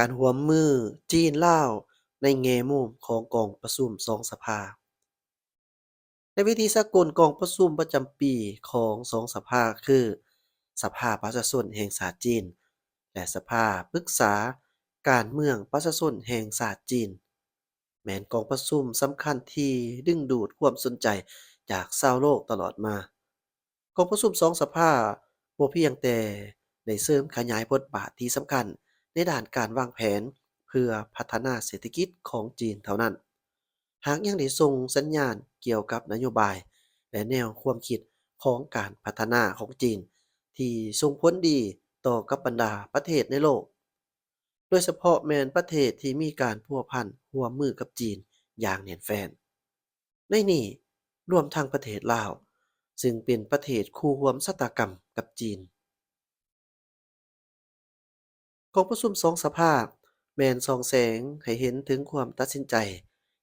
ການຮ່ວມມືຈີນ-ລາວໃນແງ່ມຸມຂອງກອງປະຊຸມສອງສະພາ. ໃນເວທີສາກົນ, ກອງປະຊຸມປະຈຳປີຂອງສອງສະພາ ຄື ສະພາປະຊາຊົນແຫ່ງຊາດຈີນ ແລະ ສະພາປຶກສາການເມືອງປະຊາຊົນແຫ່ງຊາດຈີນ ແມ່ນກອງປະຊຸມສຳຄັນທີ່ດຶງດູດຄວາມສົນໃຈຈາກຊາວໂລກຕະຫຼອດມາ. ກອງປະຊຸມສອງສະພາບໍ່ພຽງແຕ່ໄດ້ເສີມຂະຫຍາຍບົດບາດທີ່ສຳຄັນໃນດ້ານການວາງແຜນເພື່ອພັດທະນາເສດຖະກິດຂອງຈີນເທົ່ານັ້ນ, ຫາກຍັງໄດ້ສົ່ງສັນຍານກ່ຽວກັບນະໂຍບາຍ ແລະ ແນວຄວາມຄິດຂອງການພັດທະນາຂອງຈີນ ທີ່ສົ່ງຜົນດີຕໍ່ກັບບັນດາປະເທດໃນໂລກ, ໂດຍສະເພາະແມ່ນປະເທດທີ່ມີການພົວພັນຮ່ວມມືກັບຈີນຢ່າງແໜ້ນແຟ້ນ. ໃນນີ້ລວມທັງປະເທດລາວ, ຊຶ່ງເປັນປະເທດຄູ່ຮ່ວມຊະຕາກຳກັບຈີນ. ກອງປະຊຸມສອງສະພາແມ່ນສ່ອງແສງໃຫ້ເຫັນເຖິງຄວາມຕັດສິນໃຈ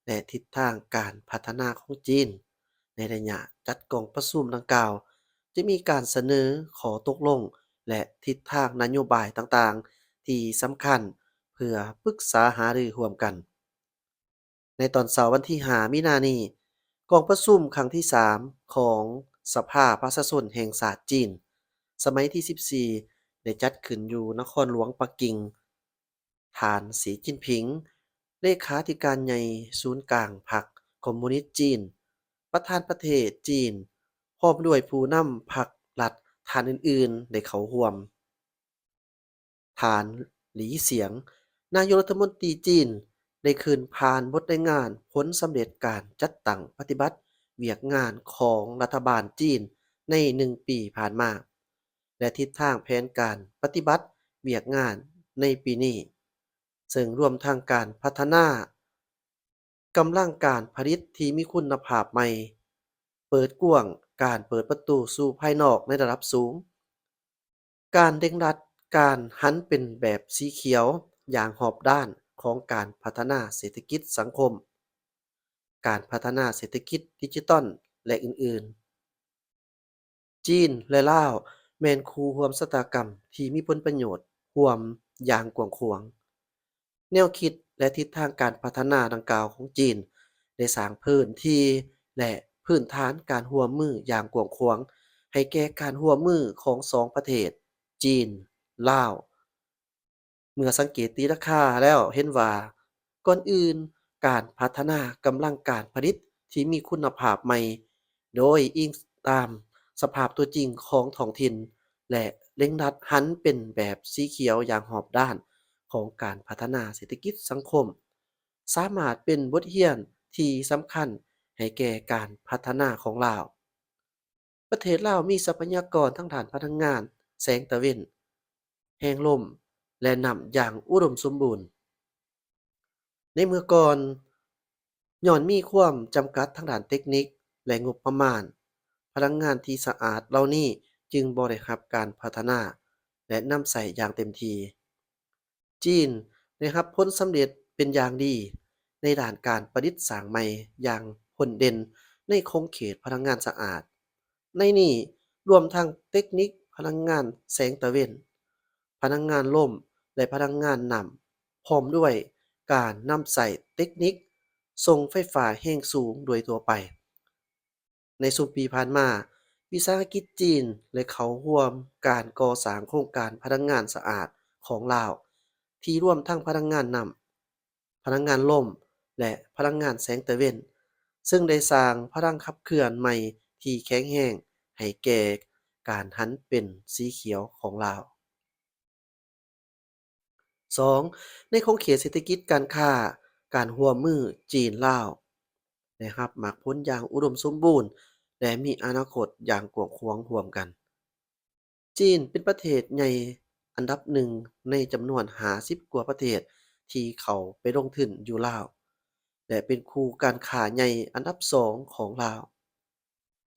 ແລະ ທິດທາງການພັດທະນາຂອງຈີນ. ໃນໄລຍະຈັດກອງປະຊຸມດັ່ງກ່າວ, ຈະມີການສະເໜີຂໍ້ຕົກລົງ ແລະ ທິດທາງນະໂຍບາຍຕ່າງໆທີ່ສຳຄັນ ເພື່ອປຶກສາຫາລືຮ່ວມກັນ. ໃນຕອນເຊົ້າວັນທີຫ້າ ມີນານີ້, ກອງປະຊຸມຄັ້ງທີສາມຂອງສະພາປະຊາຊົນແຫ່ງຊາດຈີນ ສະໄໝທີສິບສີ່ ໄດ້ຈັດຂຶ້ນຢູ່ນະຄອນຫຼວງປັກກິ່ງ. ທ່ານ ສີ ຈິ້ນຜິງ ເລຂາທິການໃຫຍ່ສູນກາງພັກຄອມມູນິດຈີນ, ປະທານປະເທດຈີນ, ພ້ອມດ້ວຍຜູ້ນຳພັກລັດທ່ານອື່ນໆ ໄດ້ເຂົ້າຮ່ວມ. ທ່ານ ຫຼີ ສຽງ ນາຍົກລັດຖະມົນຕີຈີນ ໄດ້ຂຶ້ນຜ່ານບົດລາຍງານຜົນສຳເລັດການຈັດຕັ້ງປະຕິບັດວຽກງານຂອງລັດຖະບານຈີນໃນໜຶ່ງປີຜ່ານມາ ແລະ ທິດທາງແຜນການປະຕິບັດວຽກງານໃນປີນີ້, ເຊິ່ງລວມທັງການພັດທະນາກຳລັງການຜະລິດທີ່ມີຄຸນນະພາບໃໝ່, ເປີດກວ້າງການເປີດປະຕູສູ່ພາຍນອກໃນລະດັບສູງ, ການເລັ່ງລັດການຫັນເປັນແບບສີຂຽວຢ່າງຮອບດ້ານຂອງການພັດທະນາເສດຖະກິດສັງຄົມ, ການພັດທະນາເສດຖະກິດດິຈິຕອນ ແລະ ອື່ນໆ. ຈີນ ແລະ ລາວ ແມ່ນຄູ່ຮ່ວມຊະຕາກຳທີ່ມີຜົນປະໂຫຍດຮ່ວມຢ່າງກວ້າງຂວາງ. ແນວຄິດ ແລະ ທິດທາງການພັດທະນາດັ່ງກ່າວຂອງຈີນ ໄດ້ສ້າງພື້ນທີ່ ແລະ ພື້ນຖານການຮ່ວມມືຢ່າງກວ້າງຂວາງໃຫ້ແກ່ການຮ່ວມມືຂອງສອງປະເທດ ຈີນ ລາວ. ເມື່ອສັງເກດຕີລາຄາແລ້ວເຫັນວ່າ, ກ່ອນອື່ນ, ການພັດທະນາກຳລັງການຜະລິດທີ່ມີຄຸນນະພາບໃໝ່, ໂດຍອີງຕາມສະພາບຕົວຈິງຂອງທ້ອງຖິ່ນ ແລະ ເລັ່ງລັດຫັນເປັນແບບສີຂຽວຢ່າງຮອບດ້ານຂອງການພັດທະນາເສດຖະກິດສັງຄົມ, ສາມາດເປັນບົດຮຽນທີ່ສຳຄັນໃຫ້ແກ່ການພັດທະນາຂອງລາວ. ປະເທດລາວມີຊັບພະຍາກອນທາງດ້ານພະລັງງານແສງຕາເວັນ, ແຮງລົມ ແລະ ນ້ຳຢ່າງອຸດົມສົມບູນ. ໃນເມື່ອກ່ອນ, ຍ້ອນມີຄວາມຈຳກັດທາງດ້ານເຕັກນິກ ແລະ ງົບປະມານ, ພະລັງງານທີ່ສະອາດເຫຼົ່ານີ້ຈຶ່ງບໍ່ໄດ້ຮັບການພັດທະນາ ແລະ ນຳໃຊ້ຢ່າງເຕັມທີ່. ຈີນໄດ້ຮັບຜົນສຳເລັດເປັນຢ່າງດີໃນດ້ານການປະດິດສ້າງໃໝ່ຢ່າງພົ້ນເດັ່ນໃນຂົງເຂດພະລັງງານສະອາດ. ໃນນີ້ລວມທັງເຕັກນິກພະລັງງານແສງຕາເວັນ, ພະລັງງານລົມ ແລະ ພະລັງງານນ້ຳ, ພ້ອມດ້ວຍການນຳໃຊ້ເຕັກນິກສົ່ງໄຟຟ້າແຮງສູງໂດຍທົ່ວໄປ. ໃນຊຸມປີຜ່ານມາ, ວິສາຫະກິດຈີນໄດ້ເຂົ້າຮ່ວມການກໍ່ສ້າງໂຄງການພະລັງງານສະອາດຂອງລາວ, ທີ່ລວມທັງພະລັງງານນ້ຳ, ພະລັງງານລົມ ແລະ ພະລັງງານແສງຕາເວັນ, ເຊິ່ງໄດ້ສ້າງພະລັງຂັບເຄື່ອນໃໝ່ທີ່ແຂງແຮງໃຫ້ແກ່ການຫັນເປັນສີຂຽວຂອງລາວ. ສອງ, ໃນຂົງເຂດເສດຖະກິດການຄ້າ, ການຮ່ວມມືຈີນ-ລາວໄດ້ຮັບໝາກຜົນຢ່າງອຸດົມສົມບູນ ແລະ ມີອະນາຄົດຢ່າງກວ້າງຂວາງຮ່ວມກັນ. ຈີນເປັນປະເທດໃຫຍ່ອັນດັບໜຶ່ງໃນຈຳນວນຫ້າສິບກວ່າປະເທດທີ່ເຂົ້າໄປລົງທຶນຢູ່ລາວ ແລະ ເປັນຄູ່ການຄ້າໃຫຍ່ອັນດັບສອງຂອງລາວ.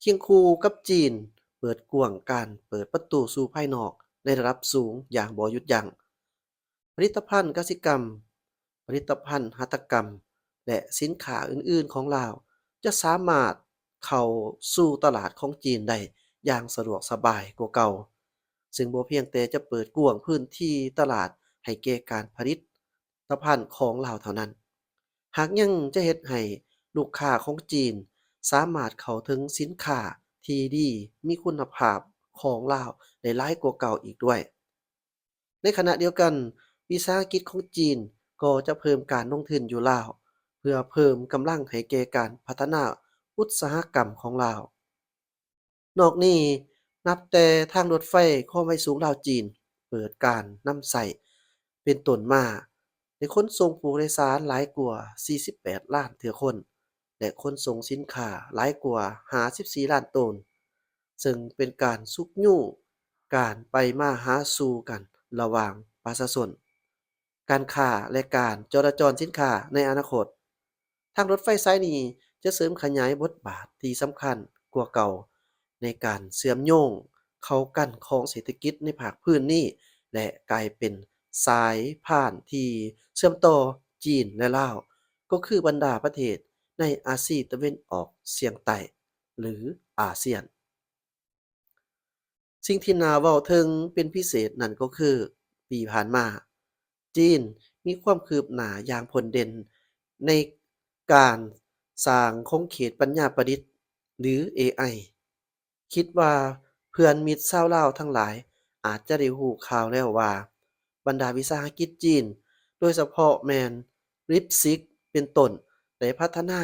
ຄຽງຄູ່ກັບຈີນ, ເປີດກວ້າງການເປີດປະຕູສູ່ພາຍນອກໃນລະດັບສູງຢ່າງບໍ່ຢຸດຢັ້ງ. ຜະລິດຕະພັນກະສິກຳ, ຜະລິດຕະພັນຫັດຖະກຳ ແລະ ສິນຄ້າອື່ນໆຂອງລາວ ຈະສາມາດເຂົ້າສູ່ຕະຫຼາດຂອງຈີນໄດ້ຢ່າງສະດວກສະບາຍກວ່າເກົ່າ, ເຊິ່ງບໍ່ພຽງແຕ່ຈະເປີດກວ້າງພື້ນທີ່ຕະຫຼາດໃຫ້ແກ່ການຜະລິດ, ຕະພັນຂອງລາວເທົ່ານັ້ນ. ຫາກຍັງຈະເຮັດໃຫ້ລູກຄ້າຂອງຈີນສາມາດເຂົ້າເຖິງສິນຄ້າທີ່ດີ, ມີຄຸນນະພາບຂອງລາວໄດ້ຫຼາຍກວ່າເກົ່າອີກດ້ວຍ. ໃນຂະນະດຽວກັນ, ວິສາຫະກິດຂອງຈີນກໍຈະເພີ່ມການລົງທຶນຢູ່ລາວ ເພື່ອເພີ່ມກຳລັງໃຫ້ແກ່ການພັດທະນາອຸດສາຫະກຳຂອງລາວ. ນອກນີ້, ນັບແຕ່ທາງລົດໄຟຄວາມໄວສູງລາວຈີນເປີດການນຳໃຊ້ເປັນຕົ້ນມາ, ໄດ້ຂົນສົ່ງຜູ້ໂດຍສານຫຼາຍກວ່າສີ່ສິບແປດລ້ານເທື່ອຄົນ ແລະ ຂົນສົ່ງສິນຄ້າຫຼາຍກວ່າຫ້າສິບສີ່ລ້ານໂຕນ, ເຊິ່ງເປັນການຊຸກຍູ້ການໄປມາຫາສູ່ກັນລະຫວ່າງປະຊາຊົນ, ການຄ້າ ແລະ ການຈໍລະຈອນສິນຄ້າໃນອະນາຄົດ. ທາງລົດໄຟສາຍນີ້ຈະເສີມຂະຫຍາຍບົດບາດທີ່ສຳຄັນກວ່າເກົ່າໃນການເຊື່ອມໂຍງເຂົ້າກັນຂອງເສດຖະກິດໃນພາກພື້ນນີ້ ແລະ ກາຍເປັນສາຍພານທີ່ເຊື່ອມຕໍ່ຈີນ ແລະ ລາວ, ກໍຄືບັນດາປະເທດໃນອາຊີຕາເວັນອອກສ່ຽງໃຕ້ ຫຼື ອາຊຽນ. ສິ່ງທີ່ໜ້າເວົ້າເຖິງເປັນພິເສດນັ້ນກໍຄື ປີຜ່ານມາ, ຈີນມີຄວາມຄືບໜ້າຢ່າງພົ້ນເດັ່ນໃນການສ້າງຂົງເຂດປັນຍາປະດິດ ຫຼື ເອໄອ. ຄິດວ່າເພື່ອນມິດຊາວລາວທັງຫຼາຍອາດຈະໄດ້ຮູ້ຂ່າວແລ້ວວ່າ, ບັນດາວິສາຫະກິດຈີນ, ໂດຍສະເພາະແມ່ນ DeepSeek ເປັນຕົ້ນ, ໄດ້ພັດທະນາ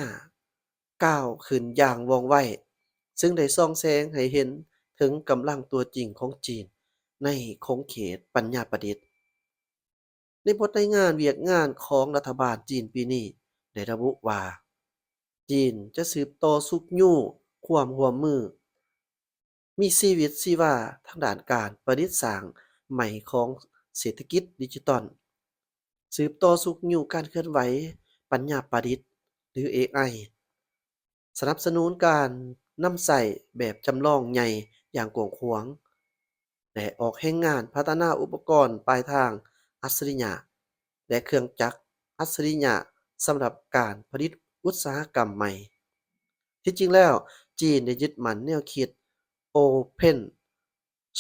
ກ້າວຂຶ້ນຢ່າງວ່ອງໄວ, ເຊິ່ງໄດ້ສ່ອງແສງໃຫ້ເຫັນເຖິງກຳລັງຕົວຈິງຂອງຈີນໃນຂົງເຂດປັນຍາປະດິດ. ໃນບົດລາຍງານວຽກງານຂອງລັດຖະບານຈີນປີນີ້ ໄດ້ລະບຸວ່າ, ຈີນຈະສືບຕໍ່ຊຸກຍູ້ຄວາມຮ່ວມມື ມີຊີວິດຊີວາທາງດ້ານການປະດິດສ້າງໃໝ່ຂອງເສດຖະກິດດິຈິຕອນ, ສືບຕໍ່ຊຸກຍູ້ການເຄື່ອນໄຫວປັນຍາປະດິດ ຫຼື ເອໄອ, ສະໜັບສະໜູນການນຳໃຊ້ແບບຈຳລອງໃຫຍ່ຢ່າງກວ້າງຂວາງ ແລະ ອອກແຮງງານພັດທະນາອຸປະກອນປາຍທາງອັດສະລິຍະ ແລະ ເຄື່ອງຈັກອັດສະລິຍະສຳລັບການຜະລິດອຸດສາຫະກຳໃໝ່. ທີ່ຈິງແລ້ວ, ຈີນໄດ້ຍຶດໝັ້ນແນວຄິດ Open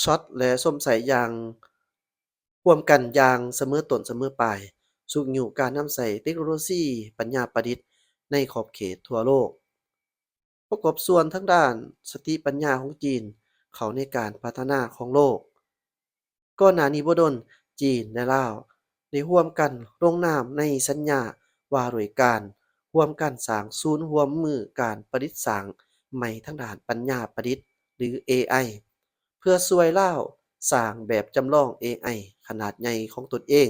Source ແລະ ຊົມໃຊ້ຢ່າງ ຮ່ວມກັນຢ່າງສະເໝີຕົ້ນສະເໝີປາຍ, ຊຸກຍູ້ການນຳໃຊ້ເຕັກໂນໂລຊີປັນຍາປະດິດໃນຂອບເຂດທົ່ວໂລກ, ປະກອບສ່ວນທາງດ້ານສະຕິປັນຍາຂອງຈີນເຂົ້າໃນການພັດທະນາຂອງໂລກ. ກ່ອນໜ້ານີ້ບໍ່ດົນ, ຈີນ ແລະ ລາວ ໄດ້ຮ່ວມກັນລົງນາມໃນສັນຍາວ່າດ້ວຍການຮ່ວມກັນສ້າງສູນຮ່ວມມືການປະດິດສ້າງໃໝ່ທາງດ້ານປັນຍາປະດິດ ຫຼື ເອໄອ ເພື່ອຊ່ວຍລາວສ້າງແບບຈຳລອງເອໄອຂະໜາດໃຫຍ່ຂອງຕົນເອງ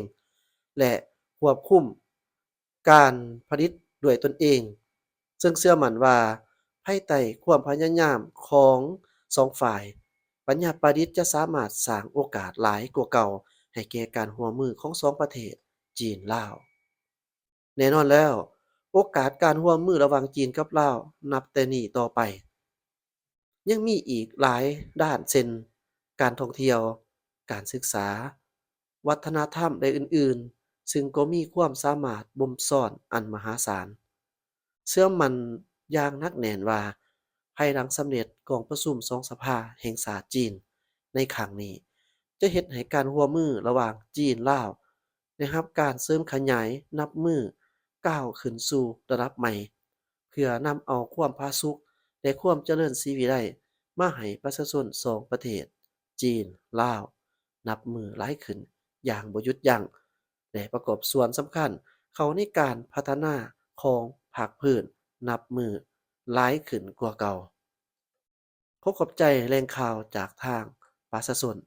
ແລະ ຄວບຄຸມການຜະລິດດ້ວຍຕົນເອງ, ເຊິ່ງເຊື່ອໝັ້ນວ່າ ພາຍໃຕ້ຄວາມພະຍາຍາມຂອງສອງຝ່າຍ, ປັນຍາປະດິດຈະສາມາດສ້າງໂອກາດຫຼາຍກວ່າເກົ່າໃຫ້ແກ່ການຮ່ວມມືຂອງສອງປະເທດ ຈີນ-ລາວ. ແນ່ນອນແລ້ວ, ໂອກາດການຮ່ວມມືລະຫວ່າງຈີນກັບລາວນັບແຕ່ນີ້ຕໍ່ໄປ ຍັງມີອີກຫຼາຍດ້ານ ເຊັ່ນ ການທ່ອງທ່ຽວ, ການສຶກສາ, ວັດທະນະທຳ ແລະ ອື່ນໆ, ຊຶ່ງກໍມີຄວາມສາມາດບົ່ມຊ້ອນອັນມະຫາສານ. ເຊື່ອໝັ້ນຢ່າງໜັກແໜ້ນວ່າ ພາຍຫຼັງສຳເລັດກອງປະຊຸມສອງສະພາແຫ່ງຊາດຈີນໃນຄັ້ງນີ້ ຈະເຮັດໃຫ້ການຮ່ວມມືລະຫວ່າງຈີນ-ລາວ ໄດ້ຮັບການເສີມຂະຫຍາຍນັບມື້ກ້າວຂຶ້ນສູ່ລະດັບໃໝ່, ເພື່ອນຳເອົາຄວາມຜາສຸກ ແລະ ຄວາມຈະເລີນສີວິໄລມາໃຫ້ປະຊາຊົນສອງປະເທດ ຈີນ-ລາວ ນັບມື້ຫຼາຍຂຶ້ນຢ່າງບໍ່ຢຸດຢັ້ງ ແລະ ປະກອບສ່ວນສຳຄັນເຂົ້າໃນການພັດທະນາຂອງພາກພື້ນນັບມື້ຫຼາຍຂຶ້ນກວ່າເກົ່າ. ຂໍຂອບໃຈແຫຼ່ງຂ່າວຈາກທາງປະຊາຊົນ